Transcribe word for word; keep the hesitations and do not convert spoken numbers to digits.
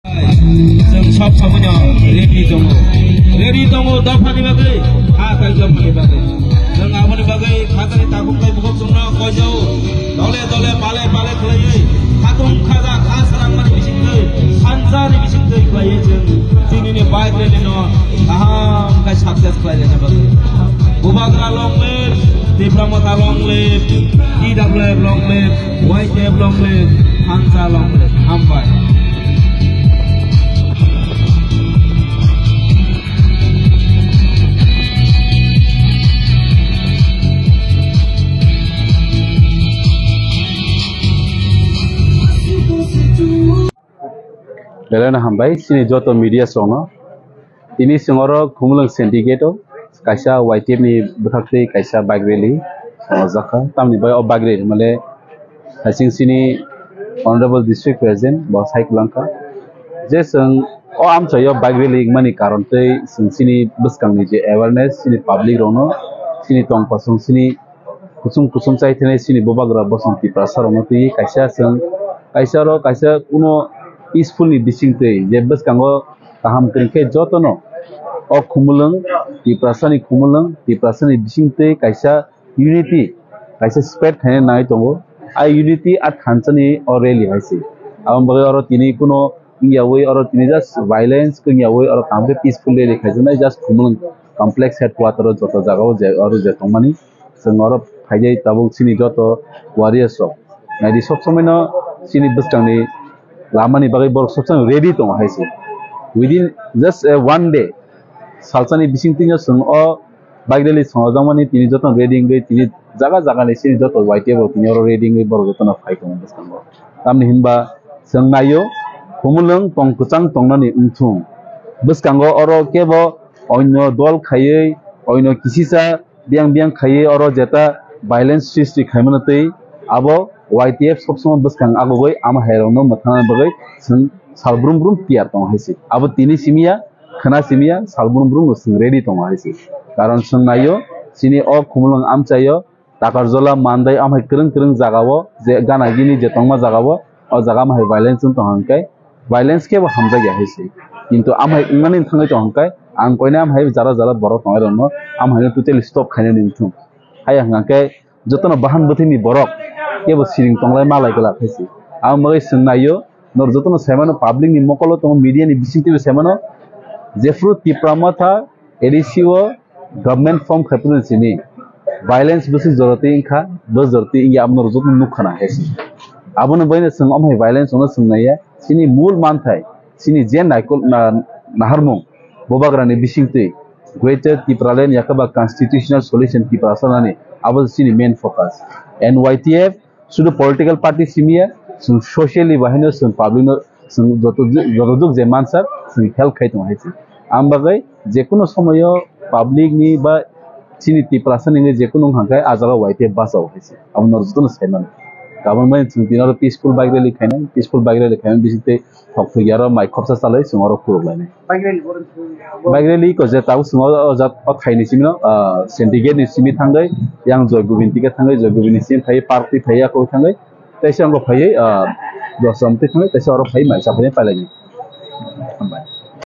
Chwng sob somoino ready tongo. Ready tongo dophani bagwi, ha kaijak mani bagwi. Chwng aboni bagwi khatani takhuk tai bukhuk chwngno koijao. Dole dole pale pale khlaiwi khatung khaja kha swnangmani bisingtwi, sanjani bisingtwi khlaiwi chwng tinini bike rally no kaham khe success khlaina bagwi. Bubagra long live, Tipra Motha long live, T W F long live, Y T F long live, Hansa long live. Hambai. Belai no hambai, chini joto media songno. Tini chwng oro Khumulwng syndicate o kaisa Y T F ni bwkhaktwi kaisa bike rally songjakkha. Tamni bai o bike rally hwnmale hasing chini Honorable District President bo sai kwlangkha je chwng o amchaio bike rally wngmani karon tei chwng chini bwskangni je awareness chini public rokno chini tongkosong chini kusum kusum chai thani chini bubagra bosong Tiprasa rokno twi kaisa chwng kaisa oro kaisa kuno peaceful ni bisingtwi je bwskango kaham kwrwng khe jotono o Khumulwng Tiprasa ni Khumulwng Tiprasa ni bisingtwi kaisa unity kaisa spread khaina nai tongo. A unity a thansani o rally hai se. Aboni bagwi oro tini kuno wngyawi oro tini just violence wngyawi oro kaham khe peaceful rally khaijaknai just Khumulwng complex headquarter o joto jagao je oro je tongmani. Chwng oro phaijai tabuk chini joto warriors rok. Naidi sob somoi no chini bwskangni lamani bagwi borok sob somoi ready tongo hai se. Within just a one day, salsani bisingtwi no chwng o bike rally songjakmani tini joto ready wngwi tini jaga jaga ni chini joto Y T F rok tini oro ready wngwi borok joto no phai tongo bwskango. Tamni hinba chwng naio Khumulwng tong kwchang tongnani wngthung. Bwskango oro kebo onyo dol khaiwi onyo kisisa biyang biyang khaiwi oro jeta violence sristi khaimano tei abo Y T F sob somoi bwskang agogoi ama hai rokno mwthangna bagwi chwng sal brum brum tiyar tongo hai se. Abo tini simi ya, khwna simi ya, sal brum brum no chwng ready tongo hai se. Karon chwng naio chini o Khumulwng amchaio Takarjola, Mandai, amhai kwrwng kwrwng jagao je gana gini je tongma jagao, o jaga amhai violence wng tong hwnkhe, violence kebo hamjakya hai se. Kintu amhai wngmani thangwi tong hwnkhe, ang koine amhai jara jara borok tongnai rokno amhaino totally stop khainani wngthung. Haiya hwnkhe jotono bahan bwthwini borok kebo siring tonglai malai glak hai se. Ang bagwi swng naio, norok jotono saimano public ni mokolo tongo, media ni bisingtwibo saimano, jephru Tipra Motha A D C o government form khai phuru simi violence bwswk jorotwi wngkha, bo jorotwi wngya abo norok joto nukha na hai se. Abono baino chwng omo hai violence ono chwng naiya, chini mul manthai, chini je naikol na-, naharmung, bubagrani bisingtwi Greater Tipraland yakhe ba constitutional solution Tiprasa nani abo chini main focus. N Y T F sudu political party simi ya, chwng socially bahaino chwng public no chwng joto ju-, joto juk je mansa chwng help khai tongo hai se. Ang bagwi jekunu somoyo public ni ba chini Tiprasa ni wngwi jekunu wngkha khe ah jaga Y T F bachao hai se. Abo norok jotono sai mano. Kabang bai chwng tini oro peaceful bike rally khainai, peaceful bike rally khainai bisingtwi thok thok yaro mai khopsa chalai chwng oro khurok lainai. Bike rally ko je tabuk chwng o, o jat o thaini simi no, ah, syndicate ni simi thangwi yang Joy Gobind tike thangwi Joy Gobind ni simi phai park twi phai ya kok thangwi teisa wngkha phaiwi, ah, dos rom twi thangwi teisa oro phai mai sa phai pailai ni. Hambai.